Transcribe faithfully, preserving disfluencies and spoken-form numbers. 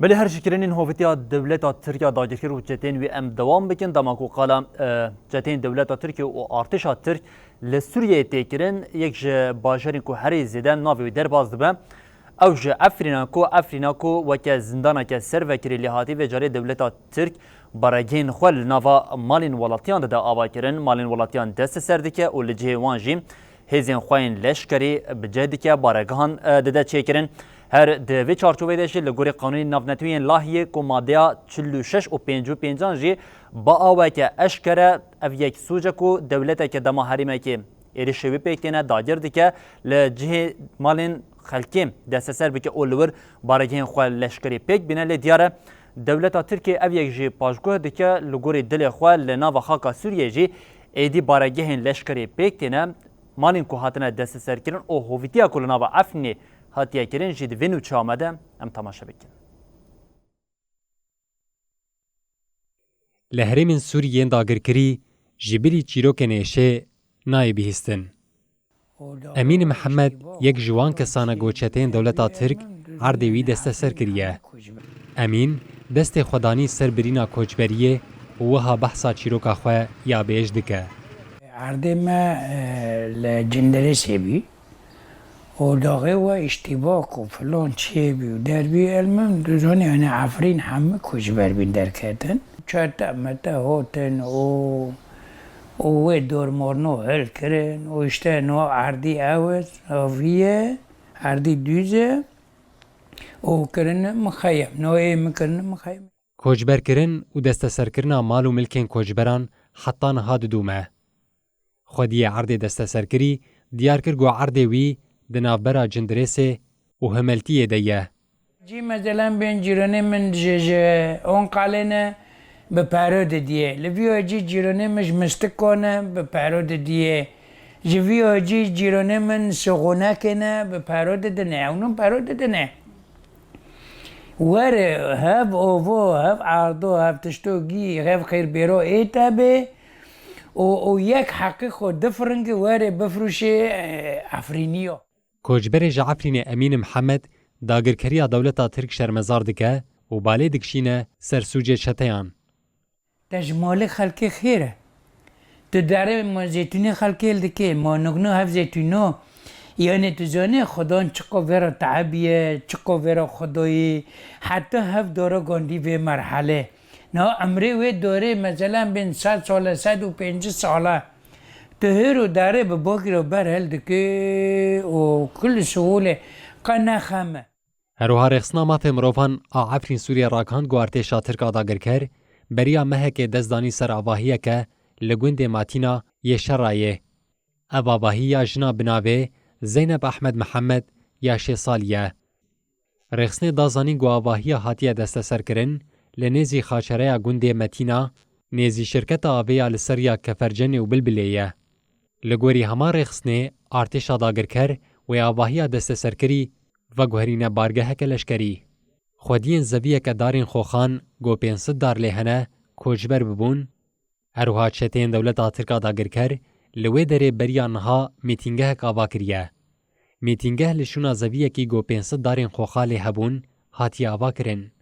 Belê her ji kirinên hovitiya dewleta Tirk ya dagirker û çetên wî em dewam bikin. Dema ku qala, e, çetên dewleta Tirk û artêşa Tirk li Sûriyeyê tê kirin, yek ji bajarên ku herî zêde navê wî derbas dibe, ew ji Efrîn e ku, Efrîn e ku weke zindaneke servekirî lê hatî, vê carê dewleta Tirk baregehên xwe li nava malên welatiyan dide avakirin, malên welatiyan desteser dike û li cihê wan jî hêzên xwe yên leşkerî bi cih dike, baregehan, e, dide çêkirin. Her di vê çarçoveyê de jî li gorî Qanûnê Navnetewî yên Lahiyê ku madeya çil û şeş û pêncî û pêncan jî bi aweke eşkere ev yek sûc e ku dewleteke dema herêmekê êrişê wî pêk têne dagir dike, li cihê malên xelkê desteser bike û li wir baregehên xwe leşkerî pêk bîne. Lê diyar e, dewleta Tirkiyê ev yek jî paşguh dike, li gorî dilê xwe li nava xaka Sûriyê jî êdî baregehên leşkerî pêk têne. Malên ku hatine desteserkirin û hovîtiya ku li nava Efrînê hatiye kirin jî di vê nûçeya me de em temaşe bikin. Li herêmên Sûriyê yên dagirkirî ji bilî çîrokên êşê nayê bihîstin. Emîn Mihemed yek ji wan kesan e ku çeteyên dewleta Tirk erdê wî desteser kiriye. Emîn destê xwe danî ser birîna koçberiyê û wiha behsa çîroka xwe ya bêj dike. Erdê me, e, li Cindirêsê bî. Û daxê we îştîbak û filan çiyê bî û derbî elmim dizanî, yani Efrîn hemû koçber bîn derketin. Çete mete hotin û, û wê dormorno hil kirin û işte no erdî ew e, viye erdî dûz e û kirine mixeyem. No ê min kirine mixeyem. Koçberkirin û desteserkirina mal û milkên koçberan heta niha didûme. Xwediyê erdê desteserkirî diyar kir ku erdê wî di navbera Cindirêsê û Himeltiyê de ye. Cî mezelan bên cîranê min ji, ji Onqalê ne, bi pero didiyê. Li vî cî cîranê min ji Mistikon e, bi pero didiyê. Ji vî cî cîranê min Sixonekê ne, bi pero didine. Ew nû pero didine. Were hev ovo, hev ardo, hev tişto gî, hev xêrbêro ê te bê û, û yek heqî xwe difiringe were bifrûşê, e, Efrîniyo. Koçberê ji Efrînê Emîn Mihemed dagirkeriya dewleta Tirk şermezar dike û balê dikişîne ser sûcê çeteyan. Te ji malê xelkê xêr e. Tu derê ma zeytûnê xelkê li dikê, ma nigno hev zeytûno. Yani tu zanî Xudan çiqo vê re teebiye, çiqo vê re Xudayî, heta hev dara gandî vê merhelê. Na emrê wê dorê mezelan bên sed sal e, sed û pêncî sal e. Tu hêr û derê bi bakî re ber hel dike û kul sihûlê qe ne xem e. Her wiha rêxistina mafê mirovan a Efrîn Sûriyê ragihand ku artêşa Tirk a dagirker beriya mehekê dest danî ser avahiyeke li gundê Matîna yê Şerayê. Ev avahî ya jina bi navê Zeynep Ehmed Mihemed ya şêst salî ye. Rêxistinê da zanîn ku avahiya hatiye desteserkirin li nêzî xaçereya gundê Metîna, nêzî şirketa avê ya li ser ya Kefercenê û Bilbilê ye. Li gorî hema rêxistinê, artêşa dagirker wê avahiya desteserkirî veguherîne bargeheke leşkerî. Xwediyên zeviyeke darên xoxan ku pênc sed dar lê hene, koçber bibûn. Her wiha çeteyên dewleta Tirk a dagirker li wê derê beriya niha mîtîngehek ava kiriye. Mîtîngeh li şûna zeviyekî ku pênc sed darên xoxa lê hebûn, hatiye avakirin.